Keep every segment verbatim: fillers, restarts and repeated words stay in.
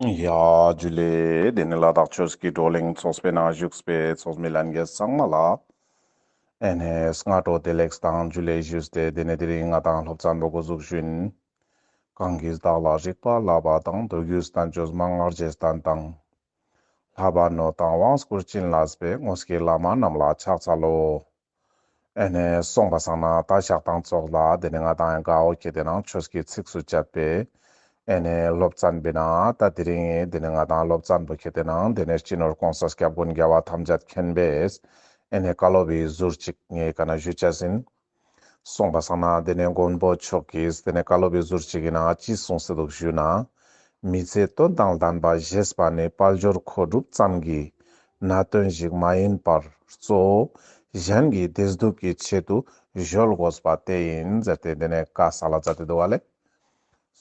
ཡ་ཇུ་ལེ། དེ་ནེ་ལ་དྭགས་ཆོས་ཀྱི་བགྲོ་གླེང་ཚོགས་པའི་ནང་བཞུགས་པའི་ཚོགས་མི་ལྷན་རྒྱས་ཚང་མ་ལ་ཨེ་ནེ་སྔ་དྲོ་བདེ་ལེགས་དང་ཇུ་ལེ་ཞུས་ཏེ། དེ་ནེ་དེ་རིང་ང་དང་སློབ་ཚན་པོ་འགོ་འཛུགས་ཞུ་ཡིན། གང་གིས་བདག་ལ་རིག་པ་བསླབ་པ་དང་། མདོ་རྒྱུད་བསྟན་བཅོས་མན་ངག་རྗེས་བསྟན་དང་། ལྷག་པར་གནང་དང་དབང་བསྐུར་བྱིན་བརླབས་པའི། དངོས་ཀྱི་བླ་མ་རྣམས་ལ་ཕྱག་འཚལ་ལོ། ཨེ་ནེ་སོང་པ་སང་ན་ད་ཞག་དང་ཙོགས་ལ་དེ་ནེ་ང་དང་ག་འོ་ཁེ་ཏེ་ནང་ཆོས་ཀྱི་ཚིགས་སུ་བཅད་པའི་ཨེ་ནེ་སློབ་ཚན་པོའི་ནང་ད་དེ་རིང་དེ་ནེ་ང་དང་སློབ་ཚན་པོ་ཁེ་ཏེ་ནང་དེ་ནེ་སྤྱི་ནོར་གོང་ས་སྐྱབས་མགོན་རྒྱལ་བ་ཐམས་ཅད་མཁྱེན་པས་ཨེ་ནེ་བཀའ་སློབ་བི་ཟུར་ཅིག་ངས་ག་ན་ཞུ་ཆ་ཡིན། སོང་པ་སང་ན་དེ་ནེ་མགོན་པོ་མཆོག་གིས་དེ་ནེ་བཀའ་སློབ་བི་ཟུར་ཅིག་གི་ནང་ཅི་གསུངས་སེ་འདུག་ཞུ་ན། མི་ཚེ་དོན་དང་ལྡན་པ་ཞེས་པ་ནི། དཔལ་འབྱོར་མཁོ་སྒྲུབ་ཙམ་གྱི་གནད་དོན་ཞིག་མ་ཡིན་པར། གཙོ་བོ་གཞན་གྱི་བདེ་སྡུག་གི་ཆེད་དུ་གཞོལ་དགོས་པ་དེ་ཡིན་ཟེར་ཏེ་དེ་ནེ་བཀའ་སལ་ལ་མཛད་དེ་འདུག་པ་ལེ།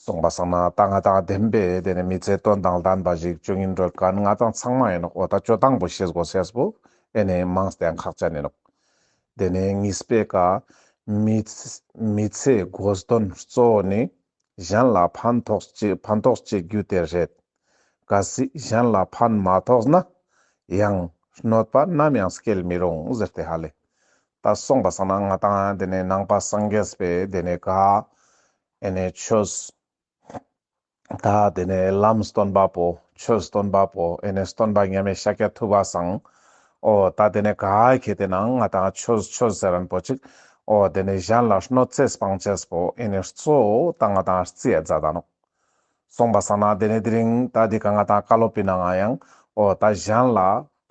སོང་པ་སང་ན་ད་ང་དང་བདེན་པའི་དེ་ནེ་མི་ཚེ་དོན་དང་ལྡན་པ་ཞིག་བཅོ་ཡིན་འགྲོ་མཁན་ང་དང་ཚང་མ་ཡིན་ནོག་འོ་ད་བཅོ་སྟངས་པོ་ཤེས་དགོས་ཤེས་པོ་ཨེ་ནེ་མང་སྟེ་ཁག་ཅན་ཡིན་ནོག་དེ་ནེ་གཉིས་པའི་ཀ་མི་ཚེ་མི་ཚེའི་དགོས་དོན་གཙོ་བོ་ནི་གཞན་ལ་ཕན་ཐོགས་ཅི་ཕན་ཐོགས་ཅི་རྒྱུ་དེ་རེད། གལ་སྲིད་གཞན་ལ་ཕན་མ་ཐོགས་ན་ཡང་གནོད་པ་ནམ་ཡང་སྐྱེལ་མི་རུང་ཟེར་ཏེ་ཧ་ལེ། ད་སོང་པ་སང་ན་ང་དང་དེ་ནེ་ནང་པ་སངས་རྒྱས་པའི་དེ་ནེ་ག་ཨེ་ནེ་ཆོས་ད་དེ་ནེ་ལམ་སྟོན་པ་པོ་ཆོས་སྟོན་པ་པོ་ཨེ་ནེ་སྟོན་པ་མཉམ་མེད་ཤཱཀྱ་ཐུབ་པ་སང་འོ་ད་དེ་ནེ་ག་ཁེ་ཏེ་ནང་ང་དང་ཆོས་ཆོས་ཟེར་མཁན་པོ་ཅིག་འོ་དེ་ནེ་གཞན་ལ་གནོད་འཚེ་སྤང་ཅེས་པོ་ཨེ་ནེ་གཙོ་བོ་ད་ང་དང་རྩིས་ཡ་མཛད་ད་ནོག་སོང་པ་སང་ན་དེ་ནེ་དེ་རིང་ད་འདི་ཀ་ང་དང་བཀའ་སློབ་པོའི་ནང་ང་ཡང་འོ་ད་གཞན་ལ་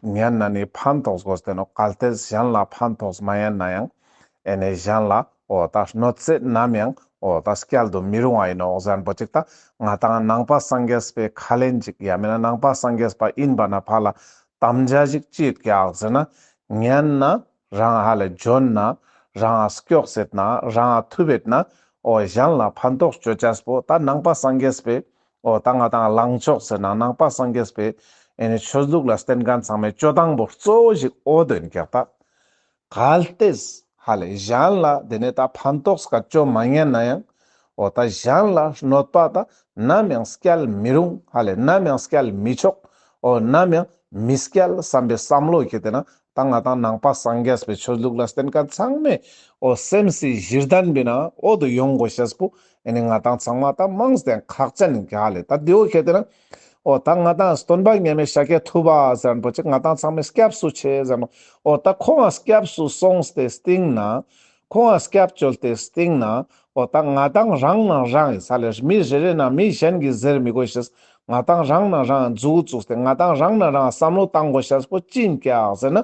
ཉན་ན་ནི་ཕན་ཐོགས་དགོས་ཏེ་ནོག་གལ་ཏེ་གཞན་ལ་ཕན་ཐོགས་མ་ཉན་ན་ཡང་ཨེ་ནེ་གཞན་ལ་འོ་ད་གནོད་འཚེ་ནམ་ཡང་འོ་ད་སྐྱེལ་དུ་མི་རུང་བ་ཡིན་ནོག་ཟེར་མཁན་པོ་ཅིག་ད་ང་དང་ནང་པ་སངས་རྒྱས་པའི་ཁས་ལེན་ཅིག་ཡང་མིན་ན་ནང་པ་སངས་རྒྱས་པ་ཡིན་པ་ན་ཕར་ལ་དམ་བཅའ་ཞིག་ཅི་ཡོད་ཀྱག་ཟེར་ན། ཉན་ན་རང་ཧ་ལེ་འཇོན་ན་རང་སྐྱོགས་ཟེར་ན་རང་ཐུབ་ཡོད་ན་འོ་གཞན་ལ་ཕན་ཐོགས་བཅོ་ཅེས་པོ་ད་ནང་པ་སངས་རྒྱས་པའི་འོ་ད་ང་དང་ལངས་ཕྱོགས་ཟེར་ན་ནང་པ་སངས་རྒྱས་པའི་ཨེ་ནེ་ཆོས་ལུགས་ལ་བརྟེན་མཁན་ཚང་མའི་བཅོ་སྟངས་པོ་གཙོ་བོ་ཞིག་འོ་དོན་ཀྱག་ད། གལ་ཏེ་ཧ་ལེ་གཞན་ལ་དེ་ནེ་ད་ཕན་ཐོགས་ཀ་བཅོ་མ་ཉན་ན་ཡང་འོ་ད་གཞན་ལ་གནོད་པ་ད་ནམ་ཡང་སྐྱེལ་མི་རུང་ཧ་ལེ་ནམ་ཡང་སྐྱེལ་མི་ཆོག་འོ་ནམ་ཡང་མི་སྐྱེལ་བསམ་པའི་བསམ་བློ་ཁེ་ཏེ་ན་ད་ང་དང་ནང་པ་སངས་རྒྱས་པའི་ཆོས་ལུགས་ལ་བརྟེན་མཁན་ཚང་མའི་འོ་སེམས་སི་གཞི་རྟེན་པོའི་ནང་འོ་དོ་ཡོང་དགོས་ཤེས་པོ་ཨེ་ནེ་ང་དང་ཚང་མ་ད་མང་སྟེ་ཁག་ཅན་ཡིན་ཀྱག་ཧ་ལེ། ད་དེའོ་ཁེ་ཏེ་ན་འོ་ད་ང་དང་སྟོན་པ་མཉམ་མེད་ཤཱཀྱ་ཐུབ་པ་ཟེར་མཁན་པོ་ཅིག་ང་དང་ཚང་མའི་སྐྱབས་སུ་མཆི་ཟེར་ནོག་འོ་ད་ཁོང་ང་སྐྱབས་སུ་སོང་སྟེ་སྟིང་ནེ་ཁོང་ང་སྐྱབས་བཅོལ་ཏེ་སྟིང་ནེ་འོ་ད་ང་དང་རང་ནང་རང་ཡིན་ས་ལེ། མི་རེ་རེ་ན་མི་གཞན་གྱི་ཟེར་མི་དགོས་ཤེས། ང་དང་རང་ནང་རང་མཛུ་གུ་བཙུགས་ཏེ་ང་དང་རང་ནང་རང་བསམ་བློ་བཏང་དགོས་ཤེས་པོ་ཅི་ཡིན་ཀྱག་ཟེར་ན།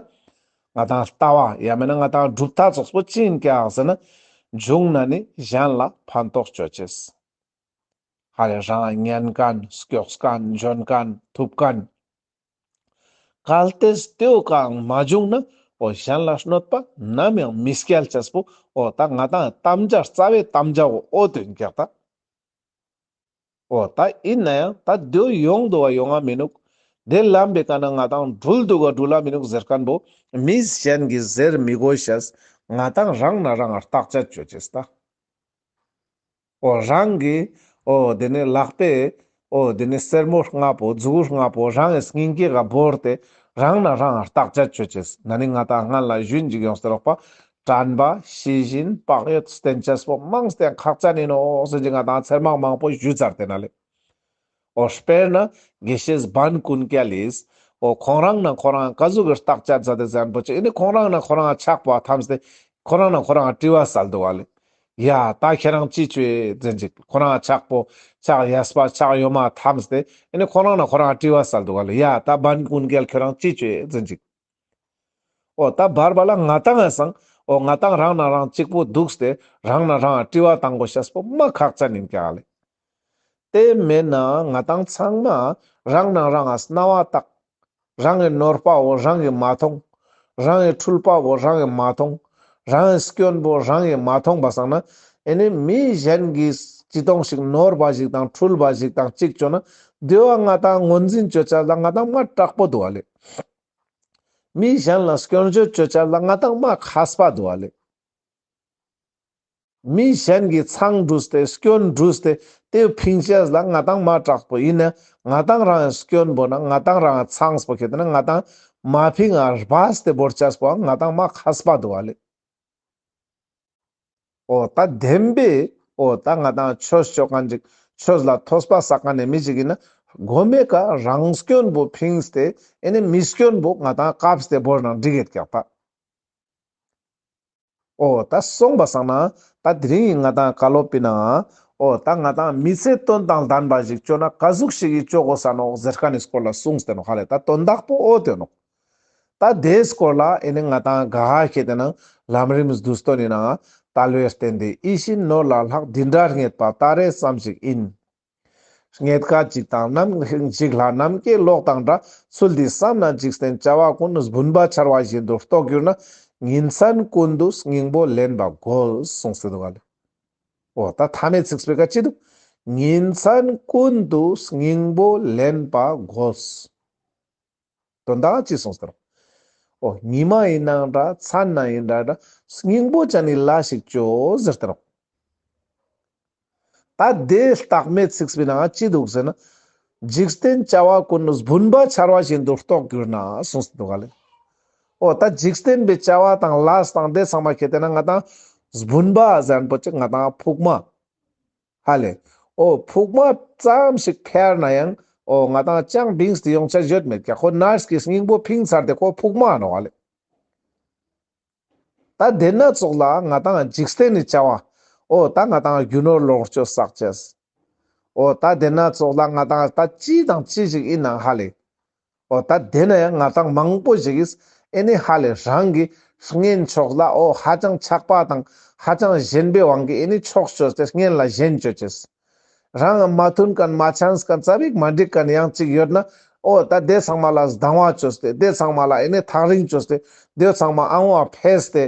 ང་དང་ལྟ་བ་ཡང་མིན་ན་ང་དང་གྲུབ་མཐའ་ཙོགས་པོ་ཅི་ཡིན་ཀྱག་ཟེར་ན། བྱུང་ན་ནི་གཞན་ལ་ཕན་ཐོགས་བཅོ་ཅེས། ཧ་ལེ་རང་ཉན་མཁན་སྐྱོགས་མཁན་འཇོན་མཁན་ཐུབ་མཁན། གལ་ཏེ་དེའོ་ཀ་མ་བྱུང་ན་འོ་གཞན་ལ་གནོད་པ་ནམ་ཡང་མི་སྐྱེལ་ཅེས་པོ་འོ་ད་ང་དང་དམ་བཅའ་རྩ་བའི་དམ་བཅའ་འོ་འོ་དོན་ཀྱག་ད། འོ་ད་ཡིན་ན་ཡང་ད་དེའོ་ཡོང་དུ་བ་ཡོང་ང་མི་ནུག་དེ་ལམ་པོའི་ཀ་ན་ང་དང་འགྲུལ་དུ་ག་འགྲུལ་ལ་མི་ནུག་ཟེར་མཁན་པོ་མི་གཞན་གྱི་ཟེར་མི་དགོས་ཤེས། ང་དང་རང་ནང་རང་ང་བརྟག་དཔྱད་བཅོ་ཅེས་ད། འོ་རང་གི་འོ་དེ་ནེ་ལག་པའི་འོ་དེ་ནེ་སེར་མོ་ལྔ་པོ་མཛུ་གུ་ལྔ་པོ་རང་གི་སྙིང་གི་ཀ་བོར་ཏེ་རང་ནང་རང་ང་བརྟག་དཔྱད་བཅོ་ཅེས། ན་ནི་ང་དང་སྔན་ལ་ཞུན་ཅིག་ཡོངས་ཏེ་རོགས་པ། དྲན་པ་ཤེས་བཞིན་བག་ཡོད་བསྟེན་ཅེས་པོ་མང་སྟེ་ཁག་ཅན་ཡིན་ནོག་ཟེར་ཅིག་ང་དང་ཚེར་མང་མང་པོ་ཞུས་ཚར་ཏེ་ན་ལེ། འོ་དཔེར་ན་དགེ་བཤེས་འབན་ཀུན་རྒྱལ་ལིས་འོ་ཁོང་རང་ནང་ཁོ་རང་ཀ་ཟུག་གི་བརྟག་དཔྱད་མཛད་དེ་ཟེར་མཁན་པོ་ཅིག་ཨེ་ནེ་ཁོང་རང་ནང་ཁོ་རང་ཆགས་པ་ཐམས་ཏེ་ཁོ་རང་ནང་ཁོ་རང་དྲི་བ་སལ་འདུག་ག་ལེ། ཡ་ད་ཁྱེད་རང་ཅི་བཅོས་ཟེར་ཅིག་ཁོ་རང་ཆགས་པོ་ཆགས་ཡས་པ་ཆགས་ཡོད་མ་ཐམས་ཏེ་ཨེ་ནེ་ཁོ་རང་ནང་ཁོ་རང་དྲི་བ་སལ་འདུག་ག་ལེ། ཡ་ད་འབན་ཀུན་རྒྱལ་ཁྱོད་རང་ཅི་བཅོས་ཟེར་ཅིག་འོ་ད་བར་བར་ལ་ང་དང་ངི་སང་འོ་ང་དང་རང་ནང་རང་གཅིག་པོ་འདུག་སྟེ་རང་ནང་རང་དྲི་བ་བཏང་དགོས་ཤེས་པོ་མ་ཁག་ཅན་ཡིན་ཀྱག་ལེ། དེ་མེད་ན་ང་དང་ཚང་མ་རང་ནང་རང་ང་རྣ་བ་བཏགས། རང་གི་ནོར་བ་བོ་རང་གིས་མ་མཐོང་། རང་གི་འཁྲུལ་པ་བོ་རང་གིས་མ་མཐོང་། རང་གི་སྐྱོན་པོ་རང་གིས་མ་མཐོང་པ་སང་ན་ཨེ་ནེ་མི་གཞན་གྱིས་ཅི་ཏོང་ཞིག་ནོར་བ་ཞིག་དང་འཁྲུལ་བ་ཞིག་དང་གཅིག་བཅོ་ན་དེ་བོ་ང་དང་ངོས་འཛིན་བཅོ་ཅེས་ལ་ང་དང་མ་དྲག་པོ་འདུག་ག་ལེ། མི་གཞན་ལ་སྐྱོན་བརྗོད་བཅོ་ཅེས་ལ་ང་དང་མ་མཁས་པ་འདུག་ག་ལེ། མི་གཞན་གྱི་མཚང་འབྲུས་ཏེ་སྐྱོན་འབྲུས་ཏེ་ དེ་ཕིང་ཅེས་ལ་ང་ཏང་མ་དྲག་པོ་ཡིན་ན་ང་ཏང་རང་སྐྱོན་པོ་ན་ང་ཏང་རང་ཚངས་པོ་ཁེ་ཏེ་ན་ང་ཏང་མ་ཕིང་ང་སྦས་ཏེ་བོར་ཅེས་པོ་ང་ཏང་མ་མཁས་པ་འདུག་ག་ལེ། འོ་ད་བདེན་པའི་འོ་ད་ང་ཏང་ཆོས་ཅོ་མཁན་ཅིག་ཆོས་ལ་ཐོས་པ་བསགས་མཁན་ནི་མི་ཅིག་ཡིན་ན་གོ་མའི་ཀ་རང་སྐྱོན་པོ་ཕིངས་ཏེ་ཨེ་ནི་མི་སྐྱོན་པོ་ང་ཏང་བཀབ་སྟེ་བོར་ན་འགྲིག་གེད་ཀྱག་ད། འོ་ད་སོང་པ་སང་ན་ད་དེ་རིང་ང་ཏང་བཀའ་སློབ་པི་ནང་འོ་ད་ང་ཏང་མི་ཚེ་དོན་དང་ལྡན་པ་ཞིག་ཅོ་ན་ཀ་ཟུག་ཞིག་གི་ཅོ་དགོས་ས་ནོག་ཟེར་མཁན་ནི་སྐོར་ལ་གསུངས་ཏེ་ནོག་ཧ་ལེ། ད་དོན་དག་པོ་འོ་དེ་ནོག་ད་དེའི་སྐོར་ལ་ཨེ་ནི་ང་ཏང་ག་ཧ་ཁེ་ཏེ་ན་ལམ་རིམ་བསྡུས་དོན་ནི་ནང་དལ་བའི་རྟེན་འདི་ཡིད་བཞིན་ནོར་ལས་ལྷག་འདི་འདྲ་རྙེད་པ་ད་རེས་ཙམ་ཞིག་ཡིན། རྙེད་དཀའ་འཇིག་དང་ནམ་འཇིག་ལྷ་ནམ་མཁའི་གློག་དང་འདྲ། ཚུལ་འདི་བསམ་ན་འཇིག་རྟེན་བྱ་བ་ཀུན། སྦུན་པ་འཕྱར་བ་བཞིན་དུ་རྟོགས་གྱུར་ན། ཉིན་མཚན་ཀུན་ཏུ་སྙིང་པོ་ལེན་པ་དགོས། གསུངས་ཏེ་འདུག་ག་ལེ། འོ་ད་མཐའ་མའི་ཚིགས་པོའི་ཀ་ཅི་འདུག་ཉིན་མཚན་ཀུན་ཏུ་སྙིང་པོ་ལེན་པ་དགོས། དོན་དག་ཅི་གསུངས་ཏེ་རོག་འོ་ཉི་མ་ཡིན་ནའང་འདྲ་མཚན་ན་ཡིན་འདྲ་འདྲ་སྙིང་པོ་ཅན་ནི་ལས་ཤིག་ཅོ་ཟེར་ཏེ་རོག་ད་དེ་ལྟག་མའི་ཚིགས་པའི་ནང་ཅི་འདུག་ཟེར་ན། འཇིག་རྟེན་བྱ་བ་ཀུན་ནི་སྦུན་པ་འཕྱར་བ་བཞིན་དུ་རྟོགས་གྱུར་ན་གསུངས་ཏེ་འདུག་ག་ལེ། འོ་ད་འཇིག་རྟེན་པའི་བྱ་བ་དང་ལས་དང་དེ་ཚང་མ་ཁེ་ཏེ་ན་ང་ཏང་སྦུན་པ་ཟེར་མཁན་པོ་ཅིག་ང་ཏང་ཕུག་མ་ཧ་ལེ། འོ་ཕུག་མ་ཙམ་ཞིག་འཕྱར་ན་ཡང་འོ་ང་ཏང་ཅང་བིངས་ཏེ་ཡོང་ཆ་ཡོད་མེད་ཀྱག་ཁོ་ནར་སི་གི་སྙིང་པོ་ཕིང་ཚར་ཏེ་ཁོ་ཕུག་མ་ནོག་ཧ་ལེ། ད་དེ་ན་ཙོགས་ལ་ང་ཏང་འཇིག་རྟེན་ནི་བྱ་བ། འོ་ད་ང་ཏང་རྒྱུ་ནོར་ལོངས་སྤྱོད་བསགས་ཅེས། འོ་ད་དེ་ན་ཙོགས་ལ་ང་ཏང་ད་ཅི་དང་ཅི་ཞིག་ཡིན་ནའང་ཧ་ལེ། འོ་ད་དེ་ན་ཡང་ང་ཏང་མང་པོ་ཞིག་གིས་ཨེ་ནི་ཧ་ལེ་རང་གི་གཉེན་ཕྱོགས་ལ་འོ་ཧ་ཅང་ཆགས་པ་དང་ཧ་ཅང་ཞེན་པའི་དབང་གིས་ཨེ་ནི་ཕྱོགས་བཅོས་ཏེ་གཉེན་ལ་ཞེན་བཅོ་ཅེས། རང་མ་མཐུན་མཁན་མ་འཆམས་མཁན་ཙ་པིག་མ་འགྲིག་མཁན་ཡང་ཅིག་ཡོད་ན། འོ་ད་དེ་ཚང་མ་ལ་སྡང་བ་བཅོས་ཏེ་དེ་ཚང་མ་ལ་ཨེ་ནི་ཐག་རིང་བཅོས་ཏེ་དེ་ཚང་མ་ཨང་བ་ཕེས་ཏེ།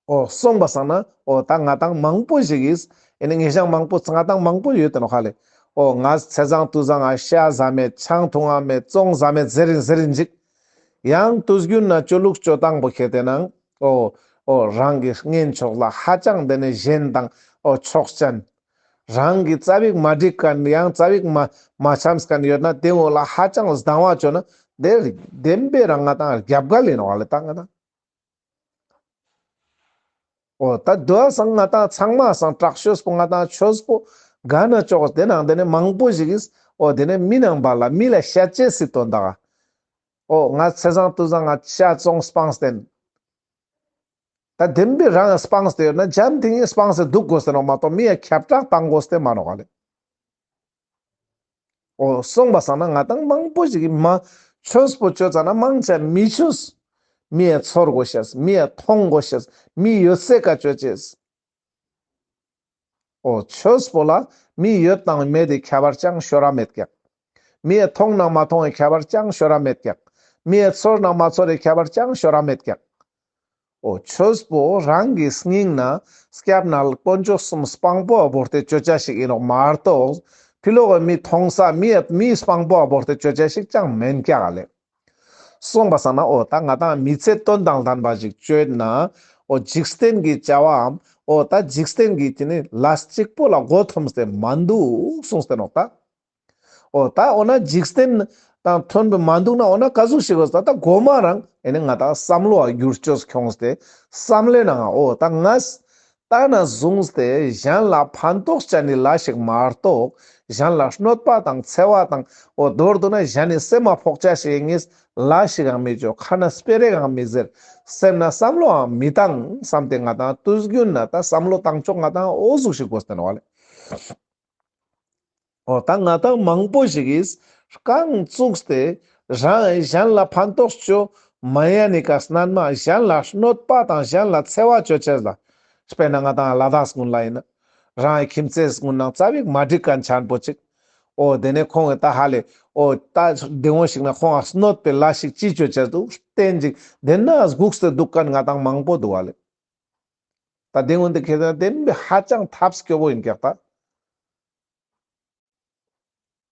འོ་སོང་པ་སང་ན་འོ་ད་ང་ཏང་མང་པོ་ཞིག་གིས་ཨེ་ནི་ངེ་ཞང་མང་པོ་ང་ཏང་མང་པོ་ཡོད་དེ་ནོག་ཧ་ལེ། འོ་ང་ཚེས་བཟང་དུས་བཟང་ང་ཤ་ཟ་མེད་ཆང་འཐུང་ང་མེད་བཙོང་ཟ་མེད་ཟེར་རིན་ཟེར་རིན་ཅིག་ཡང་དུས་རྒྱུན་ན་ཅོ་ལུགས་ཅོ་སྟངས་པོ་ཁེ་ཏེ་ནང་འོ་འོ་རང་གི་གཉེན་ཕྱོགས་ལ་ཧ་ཅང་དེ་ནི་ཞེན་དང་འོ་ཕྱོགས་ཅན། རང་གི་ཙ་པིག་མ་འགྲིག་མཁན་ཡང་ཙ་པིག་མ་མ་འཆམས་མཁན་ཡོད་ན་དེ་འོ་ལ་ཧ་ཅང་སྡང་བ་བཅོ་ན་དེ་བདེན་པའི་རང་ང་ཏང་རྒྱབ་འགལ་ཡིན་ནོག་ལེ་ད་ང་ཏང་། འོ་ད་དོ་སང་ང་ཏང་ཚང་མ་སང་དྲག་ཤོས་པོ་ང་ཏང་ཆོས་པོ་ག་ན་ཅོག་དེ་ནང་དེ་ནི་མང་པོ་ཞིག་གིས་འོ་དེ་ནི་མི་ནང་པ་ལ་མི་ལ་ཤད་ཅེས་སི་དོན་དག་འོ་ང་ཚེས་བཟང་དུས་བཟང་ང་ཤ་བཙོང་སྤངས་ཏེ་ན། ད་བདེན་པའི་རང་སྤངས་ཏེ་ཡོད་ན་འཇམ་ཐིང་ངེ་སྤངས་ཏེ་འདུག་དགོས་ཏེ་ནོག་མ་གཏོགས་མི་ཡ་ཁྱབ་བསྒྲགས་བཏང་དགོས་ཏེ་མ་ནོག་ལེ། འོ་སོང་པ་སང་ན་ང་ཏང་མང་པོ་ཞིག་གིས་མ་ཆོས་པོ་ཅོ་ཙ་ན་མང་ཆེ་མི་ཆོས། མི་ཡ་ཚོར་དགོས་ཤེས། མི་ཡ་མཐོང་དགོས་ཤེས། མི་ཡོད་སའི་ཀ་ཅོ་ཅེས། འོ་ཆོས་པོ་ལ་མི་ཡོད་དང་མེད་དི་ཁྱད་པར་ཅང་ཤོར་ར་མེད་ཀྱག་མི་ཡ་མཐོང་ནང་མ་མཐོང་བའི་ཁྱད་པར་ཅང་ཤོར་ར་མེད་ཀྱག་མི་ཡ་ཚོར་ནང་མ་ཚོར་བའི་ཁྱད་པར་ཅང་ཤོར་ར་མེད་ཀྱག་འོ་ཆོས་པོ་རང་གི་སྙིང་ན་སྐྱབས་གནས་དཀོན་མཆོག་གསུམ་སྤང་པོ་བོར་ཏེ་ཅོ་ཅེས་ཤིག་ཡིན་ནོག་མ་གཏོགས་ཕི་ལོག་གི་མི་མཐོང་ས་མི་ཡ་མི་སྤང་པོ་བོར་ཏེ་ཅོ་ཅེས་ཤིག་ཅང་མེན་ཀྱག་ལེ། སོང་པ་སང་ན་འོ་ད་ང་ཏང་མི་ཚེ་དོན་དང་ལྡན་པ་ཞིག་ཅོ་ཡོད་ན་འོ་འཇིག་རྟེན་གྱི་བྱ་བའམ་འོ་ད་འཇིག་རྟེན་གྱི་དེ་ནི་ལས་གཅིག་པོ་ལ་མགོ་འཐོམས་ཏེ་མ་འདུག་གསུངས་ཏེ་ནོག་ད། འོ་ད་འོ་ན་འཇིག་རྟེན་དང་མཐུན་པའི་མ་འདུག་ན་འོ་ན་ཀ་ཟུག་ཞིག་གོ་ད་ད་མགོ་མ་རང་ཨེ་ནི་ང་ཏང་བསམ་བློ་བ་འགྱུར་བཅོས་ཁྱོངས་ཏེ་བསམ་བློའི་ནང་འོ་ད་ངས་ད་ན་བཟུང་སྟེ་གཞན་ལ་ཕན་ཐོགས་ཅན་ནི་ལས་ཤིག་མ་གཏོགས་གཞན་ལ་གནོད་པ་དང་འཚེ་བ་དང་འོ་མདོར་བསྡུ་ན་གཞན་ནི་སེམས་མ་ཕོག་ཅེས་ཤིག་ངས་ལས་ཤིག་ཡང་མི་ཅོ། ཁ་ན་སྤེ་ར་ཡང་མི་ཟེར། སེམས་ན་བསམ་བློའང་མི་བཏང་བསམ་སྟེ་ང་ཏང་དུས་རྒྱུན་ན་ད་བསམ་བློ་བཏང་ཕྱོགས་ང་ཏང་འོ་ཟུག་ཞིག་དགོས་ཏེ་ནོག་ལེ། འོ་ད་ང་ཏང་མང་པོ་ཞིག་གིས་རྐང་བཙུགས་ཏེ་རང་གཞན་ལ་ཕན་ཐོགས་ཅོ་མ་ཡ་ནི་ཀ་སྣན་མ་གཞན་ལ་གནོད་པ་དང་གཞན་ལ་འཚེ་བ་ཅོ་ཅེས་ལ། དཔེར་ན་ང་ཏང་ལ་དྭགས་ཀུན་ལ་ཡིན་ན་རང་གི་ཁྱིམ་མཚེས་ཀུན་ནང་ཙ་པིག་མ་འགྲིག་མཁན་ཆེན་པོ་ཅིག་འོ་དེ་ནས་ཁོང་གི་ད་ཧ་ལེ་འོ་ད་དེ་འོ་ཞིག་ན་ཁོང་ང་གནོད་པའི་ལས་ཤིག་ཅི་ཅོ་ཅེས་འདུག་བསྟན་ཅིག་དེ་ན་སྒུགས་ཏེ་འདུག་མཁན་ང་ཏང་མང་པོ་འདུག་ཧ་ལེ། ད་དེ་འོ་དེ་ཁེ་ཏེ་ན་བདེན་པའི་ཧ་ཅང་ཐབས་སྐྱོ་བོ་ཡིན་ཀྱག་ད།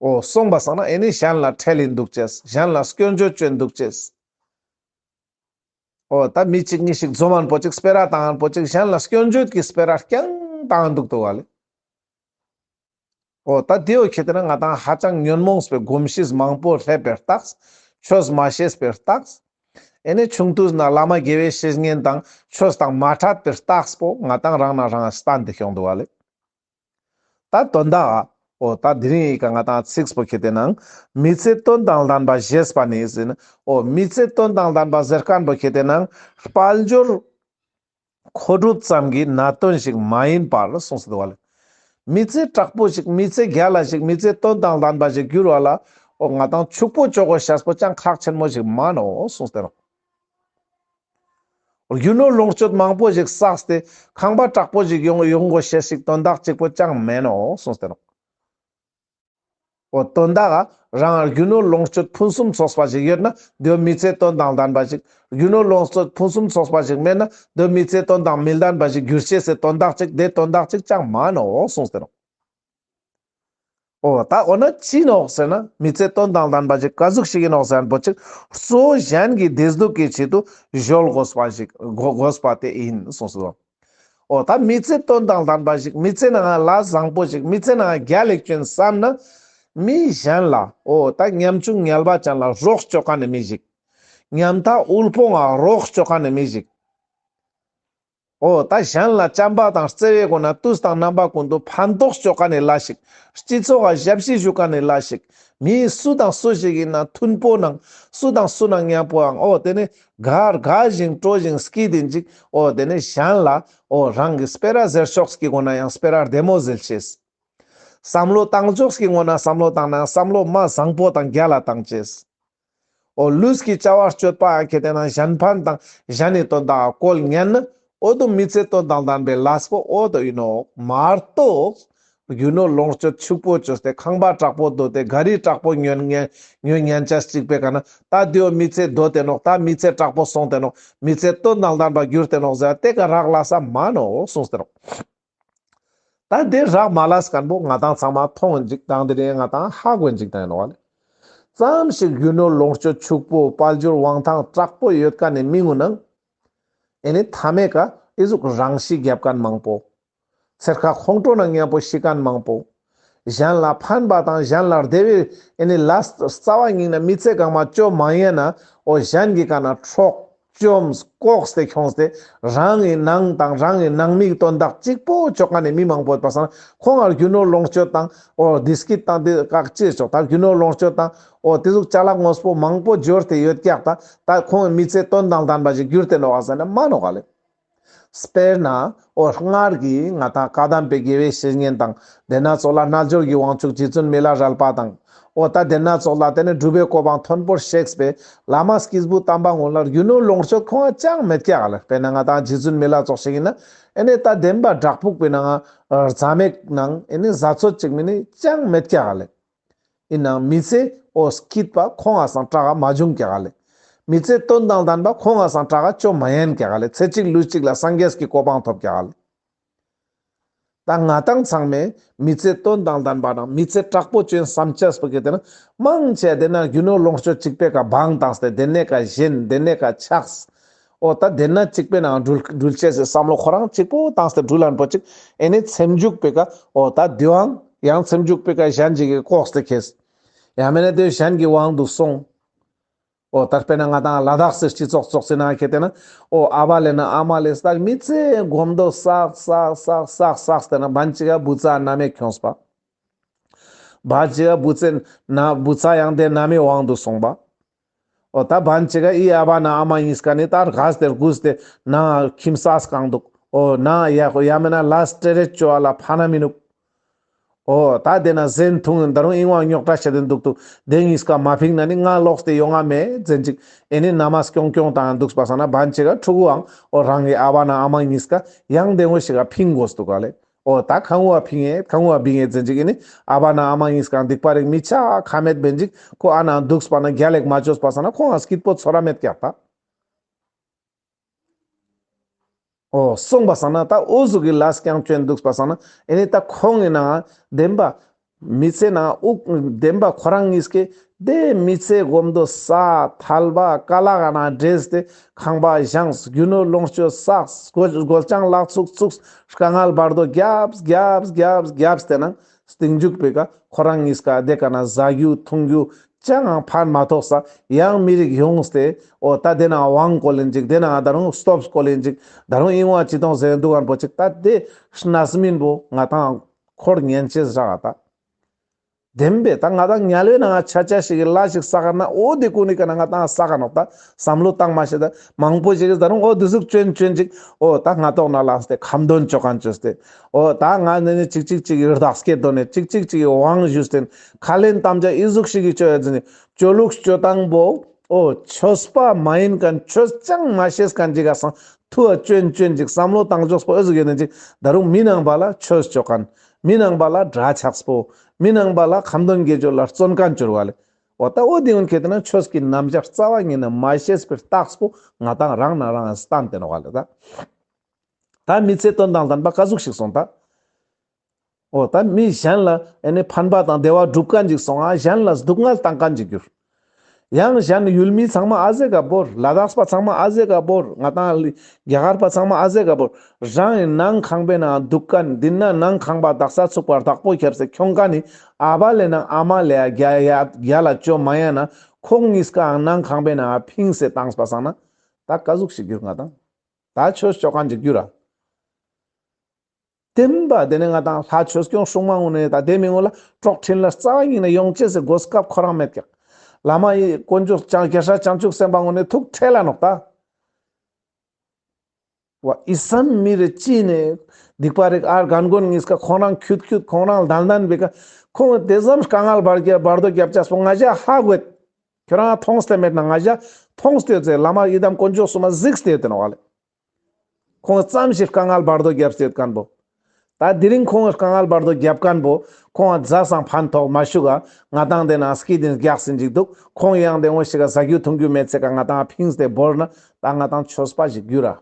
འོ་སོང་པ་སང་ན་ཨེ་ནི་གཞན་ལ་ཁྲེལ་ལིན་འདུག་ཅེས། གཞན་ལ་སྐྱོན་བརྗོད་བཅོས་འདུག་ཅེས། འོ་ད་མི་གཅིག་གཉིས་ཤིག་འཛོམས་མཁན་པོ་ཅིག་སྤེ་ར་བཏང་མཁན་པོ་ཅིག་གཞན་ལ་སྐྱོན་བརྗོད་ཀྱི་སྤེ་ར་རྐྱང་ བཏང་འདུག་ཏོ་བ་ལེ། འོ་ད་དེའོ་ཁེ་ཏེ་ན་ང་ཏང་ཧ་ཅང་ཉོན་མོངས་པའི་གོམས་གཤིས་མང་པོ་སླེབས་པའི་རྟགས། ཆོས་མ་ཤེས་པའི་རྟགས། ཨེ་ནེ་ཆུང་དུས་ན་བླ་མ་དགེ་བའི་བཤེས་གཉེན་དང་ཆོས་དང་མ་འཕྲད་པའི་རྟགས་པོ་ང་ཏང་རང་ན་རང་སྟན་ཏེ་ཁྱོང་འདུག་བ་ལེ། ད་དོན་དག་འོ་ད་དེ་རིང་ཡི་ཀ་ང་ཏང་ཚིགས་པོ་ཁེ་ཏེ་ན་མི་ཚེ་དོན་དང་ལྡན་པ་ཞེས་པ་ནི་ཟེར་ན། འོ་མི་ཚེ་དོན་དང་ལྡན་པ་ཟེར་མཁན་པོ་ཁེ་ཏེ་ན་དཔལ་འབྱོར་མཁོ་སྒྲུབ་ཙམ་གྱི་གནད་དོན་ཞིག་མ་ཡིན་པར་གསུངས་ཏེ་འདུག་བ་ལེ། མི་ཚེ་དྲག་པོ་ཞིག་མི་ཚེ་རྒྱལ་ལ་ཞིག་མི་ཚེ་དོན་དང་ལྡན་པ་ཞིག་འགྱུར་བ་ལ་འོ་ང་ཏང་ཕྱུག་པོ་ཅོ་དགོས་ཤེས་པོ་ཅང་ཁག་ཆེན་མོ་ཞིག་མ་ནོག་གསུངས་ཏེ་ནོག། རྒྱུ་ནོར་ལོངས་སྤྱོད་མང་པོ་ཞིག་བསགས་ཏེ་ཁང་པ་དྲག་པོ་ཞིག་ཡོང་ཡོང་དགོས་ཤེས་ཞིག་དོན་དག་གཅིག་པོ་ཅང་མེན་ནོག་གསུངས་ཏེ་ནོག། འོ་དོན་དག་ག་རང་རྒྱུ་ནོར་ལོངས་སྤྱོད་ཕུན་སུམ་ཚོགས་པ་ཞིག་ཡོད་ན་དེའོ་མི་ཚེ་དོན་དང་ལྡན་པ་ཞིག། རྒྱུ་ནོར་ལོངས་སྤྱོད་ཕུན་སུམ་ཚོགས་པ་ཞིག་མེད་ན་དེའོ་མི་ཚེ་དོན་དང་མི་ལྡན་པ་ཞིག་འགྱུར་ཅེས་སི་དོན་དག་ཅིག་དེ་དོན་དག་ཅིག་ཅང་མ་ནོག་གསུངས་ཏེ་ནོག། འོ་ད་འོ་ན་ཅི་ནོག་ཟེར་ན་མི་ཚེ་དོན་དང་ལྡན་པ་ཅིག་ག་ཟུག་ཞིག་ཡིན་ནོག་ཟེར་ན་པོ་ཅིག་གཙོ་བོ་གཞན་གྱི་བདེ་སྡུག་གི་ཆེད་དུ་གཞོལ་དགོས་པ་ཞིག་དགོས་པ་དེ་ཡིན་གསུངས་སོ། འོ་ད་མི་ཚེ་དོན་དང་ལྡན་པ་ཞིག་མི་ཚེ་ནང་ལ་བཟང་པོ་ཞིག་མི་ཚེ་ནང་རྒྱལ་ལེགས་ཅན་བསམ་ན་མི་གཞན་ལ་འོ་ད་ཉམ་ཆུང་ངལ་བ་ཅན་ལ་རོགས་ཅོ་མཁན་ནི་མི་ཞིག། ཉམ་ཐག་དབུལ་ཕོངས་ལ་རོགས་ཅོ་མཁན་ནི་མི་ཞིག། འོ་ད་གཞན་ལ་བྱམས་པ་དང་བརྩེ་བའི་སྒོ་ནས་དུས་དང་རྣམ་པ་ཀུན་ཏུ་ཕན་ཐོགས་ཅོ་མཁན་ནི་ལས་ཞིག། སྤྱི་ཚོགས་ལ་ཞབས་ཕྱི་ཞུ་མཁན་ནི་ལས་ཞིག། མི་སུ་དང་སུ་ཞིག་ཡིན་ན་མཐུན་པོ་ནང་སུ་དང་སུ་ནང་མཉམ་པོའང་འོ་དེ་ནི་དགའ་དགའ་ཞིང་སྤྲོ་ཞིང་སྐྱིད་དེ་ཅིག། འོ་དེ་ནི་གཞན་ལ་འོ་རང་གི་སྤེ་ར་ཟེར་ཕྱོགས་ཀྱི་སྒོ་ནས་ཡང་སྤེ་ར་བདེ་མོ་ཟེར་ཤེས། བསམ་བློ་བཏང་ཕྱོགས་ཀྱི་སྒོ་ནས་བསམ་བློ་བཏང་ན་བསམ་བློ་མ་བཟང་པོ་དང་རྒྱལ་ལ་བཏང་ཅེས། འོ་ལུས་ཀྱི་བྱ་བ་སྤྱོད་པའང་ཁེ་ཏེ་ན་གཞན་ཕན་དང་གཞན་ནི་དོན་དག་བཀོལ་ཉན་ན་འོ་དོ་མི་ཚེ་དོན་དང་ལྡན་པའི་ལས་པོ་འོ་དོ་ཡིན་ནོག་མ་གཏོགས། རྒྱུ་ནོར་ལོངས་སྤྱོད་ཕྱུག་པོ་ཅོས་ཏེ་ཁང་པ་དྲག་པོ་བསྡད་དེ་ག་རི་དྲག་པོ་ཉོ་ཉན་ཉོ་ཉན་ཅེས་ཅིག་པའི་ཀ་ན་ད་དེའོ་མི་ཚེ་སྡོད་དེ་ནོག། ད་མི་ཚེ་དྲག་པོ་སོང་སྟེ་ནོག། མི་ཚེ་དོན་དང་ལྡན་པ་གྱུར་ཏེ་ནོག་ཟེར་དེ་ཀ་རག་ལས་ས་མ་ནོག་གསུངས་ཏེ་ནོག། ད་དེ་རག་མ་ལས་མཁན་པོ་ང་ཏང་ཚང་མ་མཐོང་ཡིན་ཅིག་དང་དེ་རིང་ང་ཏང་ཧ་གོ་ཡིན་ཅིག་དང་ཡིན་ནོག་ལེ། ཙམ་ཞིག་རྒྱུ་ནོར་ལོངས་སྤྱོད་ཕྱུག་པོ་དཔལ་འབྱོར་དབང་ཐང་དྲག་པོ་ཡོད་མཁན་ནི་མི་ངུ་ནང་ཨེ་ནི་མཐའ་མའི་ཀ་ཨི་ཟུག་རང་ཤི་རྒྱབ་མཁན་མང་པོ། ཚེར་ཁ་ཁོང་ཁྲོ་ནང་མཉམ་པོ་ཤི་མཁན་མང་པོ། གཞན་ལ་ཕན་པ་དང་གཞན་ལ་བདེ་བའི་ཨེ་ནི་ལས་རྩ་བ་ཉིད་ནས་མི་ཚེ་གང་མ་ཅོ་མ་ཉན་ན་འོ་གཞན་གྱི་ཀ་ན་འཕྲོག་བཅོམ་ལྐོག་སྟེ་ཁྱོངས་ཏེ་རང་གི་ནང་དང་རང་གི་ནང་མིའི་དོན་དག་གཅིག་པོ་ཅོ་མཁན་ནི་མི་མང་པོ་ཡོད་པ་སང་ཁོང་ང་རྒྱུ་ནོར་ལོངས་སྤྱོད་དང་འོ་བདེ་སྐྱིད་དང་དེ་ཀ་ཅི་ཅོག་ད་རྒྱུ་ནོར་ལོངས་སྤྱོད་དང་འོ་དེ་ཟུག་ཅ་ལག་དངོས་པོ་མང་པོ་འབྱོར་ཏེ་ཡོད་ཀྱག། ད་ད་ཁོང་མི་ཚེ་དོན་དང་ལྡན་པ་ཞིག་གྱུར་ཏེ་ནོག་ག་ཟེར་ན་མ་ནོག་ག་ལེ། དཔེར་ན་འོ་སྔར་གྱི་ང་ཏང་བཀའ་གདམས་པའི་དགེ་བའི་བཤེས་གཉེན་དང་དེ་ན་ཙོགས་ལ་རྣལ་འབྱོར་གྱི་དབང་ཕྱུག་རྗེ་བཙུན་མི་ལ་རས་པ་དང་འོ་ད་དེ་ན་ཙོགས་ལ་དེ་ནི་སྒྲུབ་པའི་གོ་འཕང་མཐོན་པོར་གཤེགས་པའི་བླ་མ་སྐྱེས་བུ་དམ་པ་ངོ་ལ་རྒྱུ་ནོར་ལོངས་སྤྱོད་ཁོང་ང་ཅང་མེད་ཀྱག་ག་ལེ། དཔེར་ན་ང་ཏང་རྗེ་བཙུན་མི་ལ་ཙོགས་ཤིག་ཡིན་ན་ཨེ་ནི་ད་བདེན་པ་བྲག་ཕུག་པའི་ནང་ང་རྫ་མེག་ནང་ཨེ་ནི་རྫ་ཚོད་ཅིག་མིན་ནི་ཅང་མེད་ཀྱག་ག་ལེ། ཡིན་ནའང་མི་ཚེ་འོ་སྐྱིད་པ་ཁོང་ང་སང་དྲག་ག་མ་བྱུང་ཀྱག་ག་ལེ། མི་ཚེ་དོན་དང་ལྡན་པ་ཁོང་ང་སང་དྲག་ག་ཅོ་མ་ཉན་ཀྱག་ག་ལེ། ཚེ་གཅིག་ལུས་གཅིག་ལ་སངས་རྒྱས་ཀྱི་གོ་འཕང་ཐོབ་ཀྱག་ག་ལེ། ད་ང་ཏང་ཚང་མས་མི་ཚེ་དོན་དང་ལྡན་པ་དང་མི་ཚེ་དྲག་པོ་ཅོ་ཡིན་བསམ་ཅེས་པོ་གི་དེ་ན་མང་ཆེ་དེ་ན་རྒྱུ་ནོར་ལོངས་སྤྱོད་གཅིག་པའི་ཀ་བང་བཏང་སྟེ་དེ་ནས་ཀ་ཞེན་དེ་ནས་ཀ་ཆགས། འོ་ད་དེ་ན་གཅིག་པའི་ནང་འགྲུལ་འགྲུལ་ཅེས་སི་བསམ་བློ་ཁོ་རང་གཅིག་པོ་བཏང་སྟེ་འགྲུལ་ལན་པོ་ཅིག་ཨེ་ནི་ཚེ་མཇུག་པའི་ཀ་འོ་ད་དེའང་ཡང་ཚེ་མཇུག་པའི་ཀ་གཞན་ཅིག་གི་ལྐོག་སྟེ་ཁེས། ཡང་མེད་ན་དེ་གཞན་གྱི་དབང་དུ་སོང་། འོ་ད་དཔེར་ན་ང་ཏང་ལ་དྭགས་སི་སྤྱི་ཚོགས་ཙོགས་སི་ནང་ཁེ་ཏེ་ན་འོ་ཨ་བ་ལེ་ན་ཨ་མ་ལེ་ས་མི་ཚེ་གོམ་དོ་བསགས་བསགས་བསགས་བསགས་བསགས་ཏེ་ན་བན་ཅིག་ག་བུ་ཚ་མནའ་མ་ཁྱོངས་པ། བན་ཅིག་ག་བུ་ཚ་ན་བུ་ཚ་ཡང་དེ་མནའ་མའི་དབང་དུ་སོང་པ། འོ་ད་བན་ཅིག་ག་ཨི་ཨ་བ་ན་ཨ་མ་གཉིས་ཀ་ནི་ད་རྒས་ཏེ་རྒུད་དེ་ན་ཁྱིམ་ས་སྐང་འདུག། འོ་ན་ཡ་ཡ་མེད་ན་ལས་སྤྲེལ་རེ་ཅོ་བ་ལ་ཕན་ན་མི་ནུག། འོ་ད་དེ་ན་ཟན་འཐུང་ཡིན་ད་རུང་ཨིན་བ་རྙོག་དྲ་བྱེད་དེ་འདུག་ཏུ་དེ་གཉིས་ཀ་མ་ཕིང་ན་ནི་ང་ལོག་སྟེ་ཡོང་ང་མེད་ཟེར་ཅིག་ཨེ་ནི་མནའ་མ་སྐྱོང་སྐྱོང་བཏང་འདུག་པ་སང་ན་བན་ཅིག་ག་ཕྲུ་གུའང་འོ་རང་གི་ཨ་བ་ན་ཨ་མ་གཉིས་ཀ་ཡང་དེ་ངོ་ཞིག་ག་ཕིང་དགོས་འདུག་ག་ལེ། འོ་ད་གང་བ་ཕིང་ངེ་གང་བ་བིང་ངེ་ཟེར་ཅིག་ཨེ་ནི་ཨ་བ་ན་ཨ་མ་གཉིས་ཀ་སྡིག་པ་རིག་མི་ཆ་ཁ་མེད་བན་ཅིག་ཁོ་ཨ་ན་འདུག་པ་ན་རྒྱལ་ལེགས་མ་བཅོས་པ་སང་ན་ཁོང་ང་སྐྱིད་པོ་ཚོར་ར་མེད་ཀྱག་ད། འོ་སོང་པ་སང་ན་ད་འོ་ཟུག་གི་ལས་ཀྱང་ཅོ་ཡིན་འདུག་པ་སང་ན་ཨེ་ནི་ད་ཁོང་གི་ནང་བདེན་པ་མི་ཚེ་ནང་དབུགས་བདེན་པ་ཁོ་རང་གཉིས་ཀའི་ དེ་མི་ཚེ་གོམ་དོ་ས་ཐལ་བ་ཀ་ལག་ནང་འདྲེས་ཏེ་ཁང་པ་བཞེངས། རྒྱུ་ནོར་ལོངས་སྤྱོད་བསགས། སྒོ་སྒོ་ལྕང་ལག་ཚུགས་ཚུགས། དཀའ་ངལ་བར་དོ་རྒྱབ་རྒྱབ་རྒྱབ་རྒྱབ་སྟེ་ནང་སྟིང་མཇུག་པའི་ཀ་ཁོ་རང་གཉིས་ཀ་དེ་ཀ་ན་ཟ་རྒྱུ་འཐུང་རྒྱུ་ཅང་ཕན་མ་ཐོགས་ས། ཡང་མི་རིགས་ཡོངས་ཏེ་འོ་ད་དེ་ནང་དབང་བཀོལ་ལེན་ཅིག། དེ་ནང་ད་རུང་སྟོབས་བཀོལ་ལེན་ཅིག། ད་རུང་ཨིན་བ་ཅི་གཏོང་ཟེར་འདུག་གན་པོ་ཅིག། ད་དེ་རྣམ་སྨིན་པོ་ང་ཏང་འཁོར་ཉན་ཅེས་རག་ད། བདེན་པས་ད་ང་ཏང་དམྱལ་བའི་ནང་ཆ་ཆ་ཞིག་གི་ལས་ཤིག་བསགས་ན་འོ་དེ་ཀུན་ནི་ཀ་ན་ང་ཏང་བསགས་ནོག། ད་བསམ་བློ་བཏང་མ་ཤེས་ད་མང་པོ་ཞིག་གིས་ད་རུང་འོ་དེ་ཟུག་ཅོན་ཅོན་ཅིག། འོ་ད་སྔ་ཏོག་ན་ལངས་ཏེ་ཁ་འདོན་ཅོ་མཁན་ཅོས་ཏེ། འོ་ད་ང་ནི་ནི་ཅིག་ཅིག་ཅིག་གི་བདག་སྐྱེད་དོ་ནས་ཅིག་ཅིག་ཅིག་གི་དབང་ཞུས་ཏེ་ཁ་ལེན་དམ་བཅའ་ཨི་ཟུག་ཞིག་གི་ཅོ་ཡ་ཟིན་ཅོ་ལུགས་ཅོ་སྟངས་པོ། འོ་ཆོས་པ་མ་ཡིན་མཁན་ཆོས་ཅང་མ་ཤེས་མཁན་ཅིག་ག་སང་ཐུ་བ་ཅོན་ཅོན་ཅིག་བསམ་བློ་བཏང་ཕྱོགས་པོ་ཨི་ཟུག་ཡོད་ནས་ཅིག། ད་རུང་མི་ནང་པ་ལ་ཆོས་ཅོ་མཁན། མི་ནང་པ་ལ་འདྲ་ཆགས་པོ། མི་ནང་པ་ལ་ཁ་འདོན་དགེ་སྦྱོར་ལ་བརྩོན་མཁན་གྱུར་བ་ལེ། འོ་ད་འོ་དེ་ཡོན་ཁེ་དེ་ན་ཆོས་ཀྱི་རྣམ་གཞག་རྩ་བ་ཉིད་ནས་མ་ཤེས་པའི་རྟགས་པོ་ང་ཏང་རང་ན་རང་སྟན་ཏེ་ནོག་ལེ་ད། ད་མི་ཚེ་དོན་དང་ལྡན་པ་ཀ་ཟུག་ཞིག་སོང་ད། འོ་ད་མི་གཞན་ལ་ཨེ་ནི་ཕན་པ་དང་བདེ་བ་སྒྲུབ་མཁན་ཅིག་སོང་ང་གཞན་ལ་སྡུག་བསྔལ་བཏང་མཁན་ཅིག་གྱུར། ཡང་གཞན་ཡུལ་མི་ཚང་མ་ཨ་ཟེ་ག་བོར། ལ་དྭགས་པ་ཚང་མ་ཨ་ཟེ་ག་བོར། ང་ཏང་རྒྱ་གར་པ་ཚང་མ་ཨ་ཟེ་ག་བོར། རང་ཡི་ནང་ཁང་པའི་ནང་འདུག་མཁན་འདི་ན་ནང་ཁང་པ་དག་ས་ཚུགས་པར་བདག་པོ་ཁྱབ་སེ་ཁྱོང་མཁན་ནི་ཨ་བ་ལེ་ནང་ཨ་མ་ལེ་ཡ་རྒྱ་ཡ་རྒྱ་ལ་ཅོ་མ་ཡ་ན་ཁོང་གཉིས་ཀའང་ནང་ཁང་པའི་ནང་ཕིངས་སེ་བཏང་པ་སང་ན་ད་ཀ་ཟུག་ཞིག་གྱུར་ང་ཏང་། ད་ཆོས་ཅོ་མཁན་ཅིག་གྱུར་ར། བདེན་པ་དེ་ནས་ང་ཏང་ལྷ་ཆོས་སྐྱོང་སྲུང་མ་ངོ་ནས་ད་དེ་མི་ངོ་ལ་གྲོགས་འཕྲིན་ལས་རྩ་བ་ཉིད་ནས་ཡོང་ཅེས་སི་གོ་སྐབས་ཁོ་རང་མེད་ཀྱག། བླ་མ་ཡི་དཀོན་མཆོག་ཅང་རྒྱལ་སྲས་བྱང་ཆུབ་སེམས་དཔའ་ངོ་ནས་ཐུགས་ཁྲེལ་ལ་ནོག་ད། བ་ཨི་སམ་མི་རེ་ཅི་ནས་སྡིག་པ་རིག་ཨར་རྒན་རྒོན་གཉིས་ཀ་ཁོང་རང་ཁྱུད་ཁྱུད་ཁོང་རང་ལྡན་ལྡན་པའི་ཀ་ཁོང་དེ་ཙམ་དཀའ་ངལ་བར་རྒྱ་བར་དོ་རྒྱབ་ཅེས་པོ་ང་ཞ་ཧ་གོད། ཁྱོད་རང་མཐོང་སྟེ་མེད་ན་ང་ཞ་མཐོང་སྟེ་ཡོད་ཚེ་བླ་མ་ཡི་དམ་དཀོན་མཆོག་གསུམ་མ་གཟིགས་ཏེ་ཡོད་དེ་ནོག་ལེ། ཁོང་ཙམ་ཞིག་དཀའ་ངལ་བར་དོ་རྒྱབ་སྟེ་ཡོད་མཁན་པོ། ད་དེ་རིང་ཁོང་དཀའ་ངལ་བར་དོ་རྒྱབ་མཁན་པོ་ཁོང་ཛ་སང་ཕན་ཐོགས་མ་ཞུགས་ག་ང་ཏང་དེ་ན་སྐྱིད་དེ་རྒྱག་སིན་ཅིག་འདུག། ཁོང་ཡང་དེ་འོ་ཞིག་ག་ཟ་རྒྱུ་འཐུང་རྒྱུ་མེད་ཚེ་ག་ང་ཏང་ཕིངས་ཏེ་བོར་ན་ད་ང་ཏང་ཆོས་པ་ཞིག་གྱུར་ར།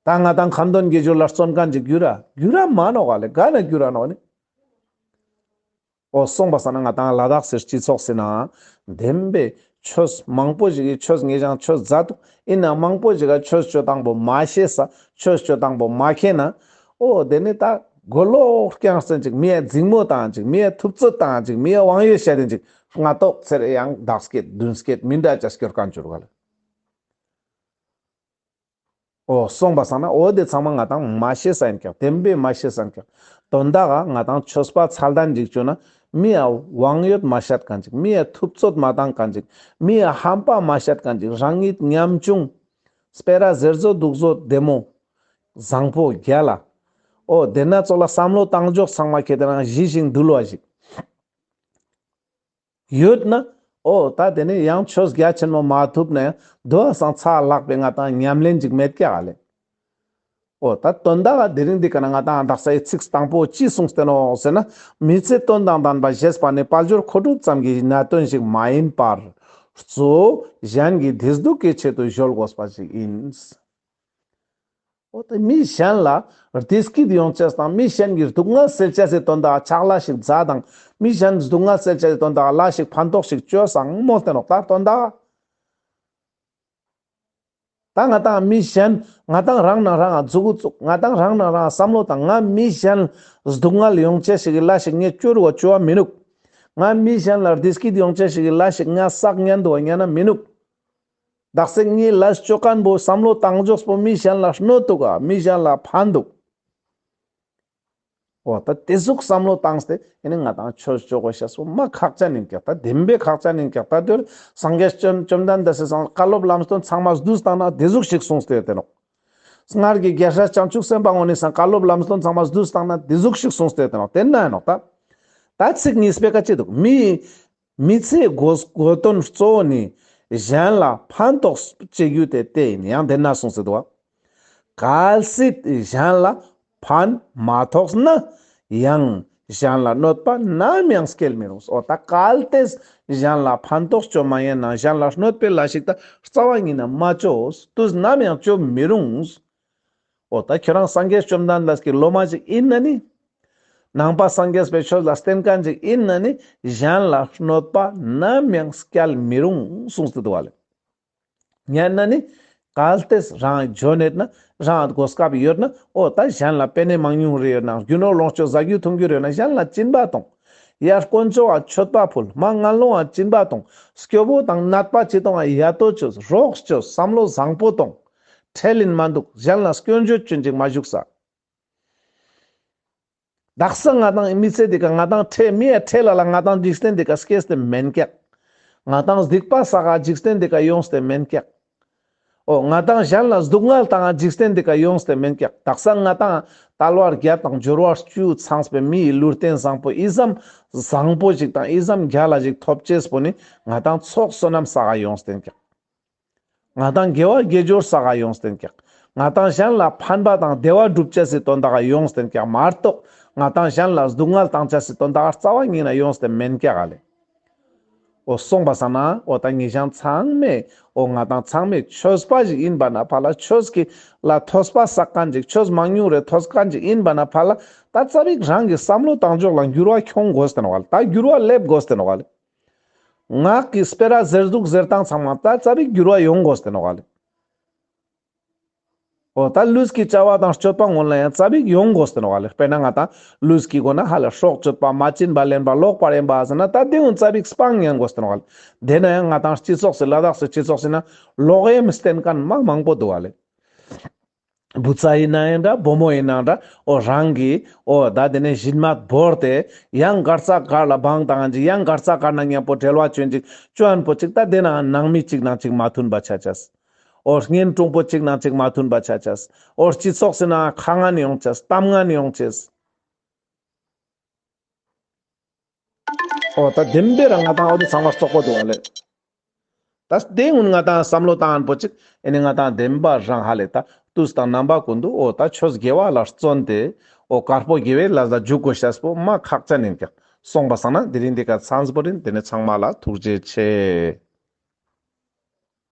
ད་ང་ཏང་ཁ་འདོན་དགེ་སྦྱོར་ལ་བརྩོན་མཁན་ཅིག་གྱུར་ར། གྱུར་ར་མ་ནོག་ལེ། ག་ན་གྱུར་ར་ནོག་ནི། འོ་སོང་པ་སང་ན་ང་ཏང་ལ་དྭགས་སི་སྤྱི་ཚོགས་སི་ནང་བདེན་པའི་ཆོས་མང་པོ་ཞིག་གི་ཆོས་ངེས་ཀྱང་ཆོས་མཛད་འདུག། ཨིན་ན་མང་པོ་ཞིག་ག་ཆོས་ཅོ་སྟངས་པོ་མ་ཤེས་ས་ཆོས་ཅོ་སྟངས་པོ་མ་མཁྱེན་ན། འོ་དེ་ནི་ད་མགོ་ལོག་རྐྱང་སེན་ཅིག། མི་ཡ་འཛིང་མོ་བཏང་ཅིག། མི་ཡ་ཐུབ་ཚོད་བཏང་ཅིག། མི་ཡ་དབང་ཡོད་བཤད་དེན་ཅིག། སྔ་ཏོག་ཚེ་རེ་ཡང་བདག་སྐྱེད་བདུན་སྐྱེད་མི་འདྲ་ཅིག་སྐྱོར་མཁན་ཅིག་གྱུར་ག་ལེ། འོ་སོང་པ་སང་ན་འོ་དེ་ཚང་མ་ང་ཏང་མ་ཤེས་ས་ཡིན་ཀྱག། བདེན་པའི་མ་ཤེས་ས་ཡིན་ཀྱག། དོན་དག་ག་ང་ཏང་ཆོས་པ་ཚད་ལྡན་ཅིག་ཅོ་ན་མི་ཡ་དབང་ཡོད་མ་བཤད་མཁན་ཅིག། མི་ཡ་ཐུབ་ཚོད་མ་བཏང་མཁན་ཅིག། མི་ཡ་ཧམ་པ་མ་བཤད་མཁན་ཅིག། རང་ཉིད་ཉམ་ཆུང་། སྤེ་ར་ཟེར་བཟོ་འདུག་བཟོ་བདེ་མོ། བཟང་པོ་རྒྱལ་ལ། འོ་དེ་ན་ཚོགས་ལ་བསམ་བློ་བཏང་ཕྱོགས་ཚང་མ་ཁྱེད་དེ་རང་ཞི་ཞིང་དུལ་བ་ཞིག། ཡོད་ན། འོ་ད་དེ་ནས་ཡང་ཆོས་རྒྱ་ཆེན་མོ་མ་ཐུབ་ན་ཡང་དོ་སང་ཚ་ལྷག་པའི་ང་ཏང་ཉམས་ལེན་ཅིག་མེད་ཀྱག་ལེ། འོ་ད་དོན་དག་ག་དེ་རིང་འདི་ཀ་ན་ང་ཏང་དག་ས་ཡི་ཚིག་དང་པོ་ཅི་གསུངས་ཏེ་ནོག་ཟེར་ན། མི་ཚེ་དོན་དང་ལྡན་པ་ཞེས་པ་ནི་དཔལ་འབྱོར་མཁོ་སྒྲུབ་ཙམ་གྱི་གནད་དོན་ཞིག་མ་ཡིན་པར། གཙོ་བོ་གཞན་གྱི་བདེ་སྡུག་གི་ཆེད་དུ་གཞོལ་དགོས་པ་ཞིག་ཡིན། འོ་ད་མི་གཞན་ལ་བདེ་སྐྱིད་ཡོང་ཅེས་དང་མི་གཞན་གྱི་སྡུག་བསྔལ་སེལ་ཅེས་སི་དོན་དག་ཕྱག་ལས་ཤིག་མཛད་དང་མི་གཞན་སྡུག་བསྔལ་སེལ་ཅེས་སི་དོན་དག་ལས་ཤིག་ཕན་ཐོགས་ཤིག་ཅོས་སང་མོལ་ཏེ་ནོག་ད་དོན་དག། ད་ང་ཏང་མི་གཞན་ང་ཏང་རང་ནང་རང་ང་མཛུ་གུ་བཙུགས། ང་ཏང་རང་ནང་རང་ང་བསམ་བློ་བཏང་། ང་མི་གཞན་སྡུག་བསྔལ་ཡོང་ཅེས་ཤིག་གི་ལས་ཤིག་ངས་ཅོ་རུ་བ་ཅོ་བ་མི་ནུག། ང་མི་གཞན་ལ་བདེ་སྐྱིད་ཡོང་ཅེས་ཤིག་གི་ལས་ཤིག་ང་བསགས་ཉན་འདུག་བ་ཉན་ན་མི་ནུག། དག་ས་ངའི་ལས་ཅོ་མཁན་པོ་བསམ་བློ་བཏང་ཕྱོགས་པོ་མི་གཞན་ལ་གནོད་འདུག་ག། མི་གཞན་ལ་ཕན་འདུག། འོ་ད་དེ་ཟུག་བསམ་བློ་བཏང་སྟེ་ཨེ་ནི་ང་ཏང་ཆོས་ཅོ་དགོས་ཤེས་པོ་མ་ཁག་ཅན་ཡིན་ཀྱག། ད་བདེན་པའི་ཁག་ཅན་ཡིན་ཀྱག། ད་དེར་སངས་རྒྱས་བཅོམ་བཅོམ་ལྡན་འདས་སི་སང་བཀའ་སློབ་ལམ་སྟོན་ཚང་མ་བསྡུས་བཏང་ན་དེ་ཟུག་ཞིག་གསུངས་ཏེ་ཡོད་དེ་ནོག། སྔར་གྱི་རྒྱལ་སྲས་བྱང་ཆུབ་སེམས་དཔའ་ངོ་ནི་སང་བཀའ་སློབ་ལམ་སྟོན་ཚང་མ་བསྡུས་བཏང་ན་དེ་ཟུག་ཞིག་གསུངས་ཏེ་ཡོད་དེ་ནོག། དེ་ན་ཡིན་ནོག་ད། ད་ཚིག་གཉིས་པའི་ཀ་ཅི་འདུག། མི་མི་ཚེའི་གོ་གོ་དོན་གཙོ་བོ་ནི་གཞན་ལ་ཕན་ཐོགས་བྱེད་རྒྱུ་དེ་དེ་ཡིན། ཡང་དེ་ན་གསུངས་ཏེ་འདུག་བ། གལ་སྲིད་གཞན་ལ་ཕན་མ་ཐོགས་ན་ཡང་གཞན་ལ་གནོད་པ་ནམ་ཡང་སྐྱེལ་མི་རུང་། འོ་ད་གལ་ཏེ་གཞན་ལ་ཕན་ཐོགས་ཅོ་མ་ཉན་ན་གཞན་ལ་གནོད་པའི་ལས་ཤིག་ད་རྩ་བ་ཉིད་ནས་མ་ཅོས། དུས་ནམ་ཡང་ཅོ་མི་རུང་། འོ་ད་ཁྱོད་རང་སངས་རྒྱས་བཅོམ་ལྡན་འདས་ཀྱི་སློབ་མ་ཞིག་ཡིན་ན་ནི། ནང་པ་སངས་རྒྱས་པའི་ཆོས་ལ་བརྟེན་མཁན་ཅིག་ཡིན་ན་ནི་གཞན་ལ་གནོད་པ་ནམ་ཡང་སྐྱལ་མི་རུང་གསུངས་ཏེ་འདུག་བ་ལེ། ཉན་ན་ནི་གལ་ཏེ་རང་འཇོན་ཡོད་ན་རང་གོ་སྐབས་ཡོད་ན་འོ་ད་གཞན་ལ་པེ་ནེ་མང་ཉུང་རེ་ཡོད་ན་རྒྱུ་ནོར་ལོངས་སྤྱོད་བཟའ་རྒྱུ་འཐུང་རྒྱུ་རེ་ཡོད་ན་གཞན་ལ་སྦྱིན་པ་གཏོང་། ཡར་དཀོན་མཆོག་ག་མཆོད་པ་ཕུལ། མར་ངན་སློང་ག་སྦྱིན་པ་གཏོང་། སྐྱོ་བོ་དང་ནད་པ་ཅི་གཏོང་ང་ཡ་ཏོ་ཅོས། རོགས་ཅོས། བསམ་བློ་བཟང་པོ་གཏོང་། ཁྲེལ་ལིན་མ་འདུག་གཞན་ལ་སྐྱོན་བརྗོད་ཅོན་ཅིག་མ་བཞུགས་ས། དག་ས་ང་དང་མི་ཚེ་འདི་ཀ་ང་དང་ཁྲེལ་མི་ཡ་ཁྲེལ་ལ་ལ་ང་དང་འཇིག་རྟེན་འདི་ཀ་སྐྱེས་ཏེ་མེན་ཀྱག་ང་དང་སྡིག་པ་བསགས་ག་འཇིག་རྟེན་འདི་ཀ་ཡོངས་ཏེ་མེན་ཀྱག་འོ་ང་དང་གཞན་ལ་སྡུག་བསྔལ་བཏང་ག་འཇིག་རྟེན་འདི་ཀ་ཡོངས་ཏེ་མེན་ཀྱག་དག་ས་ང་དང་དལ་བ་བརྒྱད་དང་འབྱོར་བ་བཅུ་ཚང་བའི་མི་ཡི་ལུས་རྟེན་བཟང་པོ་ཨི་ཙམ་བཟང་པོ་ཞིག་དང་ཨི་ཙམ་རྒྱལ་ལ་ཞིག་ཐོབ་ཅེས་པོ་ནི་ང་དང་ཚོགས་བསོད་ནམས་བསགས་ག་ཡོངས་ཏེན་ཀྱག་ང་དང་དགེ་བ་དགེ་སྦྱོར་བསགས་ག་ཡོངས་ཏེན་ཀྱག་ང་དང་གཞན་ལ་ཕན་པ་དང་བདེ་བ་སྒྲུབ་ཅེས་སི་དོན་དག་ག་ཡོངས་ཏེན་ཀྱག་མ་གཏོགས་ང་དང་གཞན་ལ་སྡུག་བསྔལ་བཏང་ཅེས་སི་དོན་དག་ག་རྩ་བ་ཉིད་ནས་ཡོངས་ཏེ་མེན་ཀྱག་ག་ལེ། འོ་སོང་པ་སང་ན་འོ་ད་ངེད་ཅག་ཚང་མས་འོ་ང་དང་ཚང་མས་ཆོས་པ་ཞིག་ཡིན་པ་ན་ཕ་ལ་ཆོས་ཀྱི་ལ་ཐོས་པ་བསགས་མཁན་ཅིག་ཆོས་མང་ཉུང་རེ་ཐོས་མཁན་ཅིག་ཡིན་པ་ན་ཕ་ལ་ད་ཙ་པིག་རང་གི་བསམ་བློ་བཏང་ཕྱོགས་ལ་འགྱུར་བ་ཁྱོང་དགོས་ཏེ་ནོག་ག་ལེ། ད་འགྱུར་བ་སླེབས་དགོས་ཏེ་ནོག་ག་ལེ། ངག་གི་སྤེ་ར་ཟེར་ཟུག་ཟེར་སྟངས་ཚང་མ་ད་ཙ་པིག་འགྱུར་བ་ཡོང་དགོས་ཏེ་ནོག་ག་ལེ། འོ་ད་ལུས་ཀྱི་བྱ་བ་དང་སྤྱོད་པ་ངོ་ལ་ཡང་ཙ་པིག་ཡོང་དགོས་ཏེ་ནོག་ག་ལེ། དཔེར་ན་ང་དང་ལུས་ཀྱི་སྒོ་ནས་ཧ་ལས་སྲོག་གཅོད་པ་མ་བྱིན་པ་ལེན་པ་ལོག་པར་གཡེམ་པ་ཟེར་ན་ད་དེ་འུན་ཙ་པིག་སྤང་ཉན་དགོས་ཏེ་ནོག་ག་ལེ། དེ་ན་ཡང་ང་དང་སྤྱི་ཚོགས་སི་ལ་དྭགས་སི་སྤྱི་ཚོགས་སི་ན་ལོག་གཡེམ་བསྟེན་མཁན་མ་མང་པོ་འདུག་ག་ལེ། བུ་ཚ་ཡིན་ན་ཡང་འདྲ་བུ་མོ་ཡིན་ན་འདྲ་འོ་རང་གི་འོ་ད་དེ་ནས་བཞིན་མ་བོར་ཏེ་ཡང་གར་ས་གར་ལ་བང་བཏང་ཅིག་ཡང་གར་ས་གར་ན་མཉམ་པོ་འབྲེལ་བ་ཅོན་ཅིག་ཅོ་ཨན་པོ་ཅིག་ད་དེ་ན་ནང་མི་ཅིག་ནང་ཅིག་མ་མཐུན་པ་ཆ་ཅེས། འོ་གཉེན་དྲུང་པོ་ཅིག་ནང་ཅིག་མ་མཐུན་པ་ཆ་ཅེས། འོ་སྤྱི་ཚོགས་སི་ན་ཁ་ངན་ཡོང་ཅེས་གཏམ་ངན་ཡོང་ཅེས། འོ་ད་བདེན་པའི་རང་ང་དང་འོ་དེ་ཚང་མ་རྩོག་པོ་འདུག་ག་ལེ། ད་དེ་འུན་ང་དང་བསམ་བློ་བཏང་ཨན་པོ་ཅིག་ཨེ་ནི་ང་དང་བདེན་པ་རང་ཧ་ལས་ད་དུས་དང་རྣམ་པ་ཀུན་ཏུ་འོ་ད་ཆོས་དགེ་བ་ལ་བརྩོན་ཏེ་འོ་དཀར་པོ་དགེ་བའི་ལས་ལ་འཇུག་དགོས་ཤེས་པོ་མ་ཁག་ཅན་ཡིན་ཀྱག་སོང་པ་སང་ན་དེ་རིང་འདི་ཀ་ཚང་པོ་རིན། དེ་ནས་ཚང་མ་ལ་ཐུགས་རྗེ་ཆེ།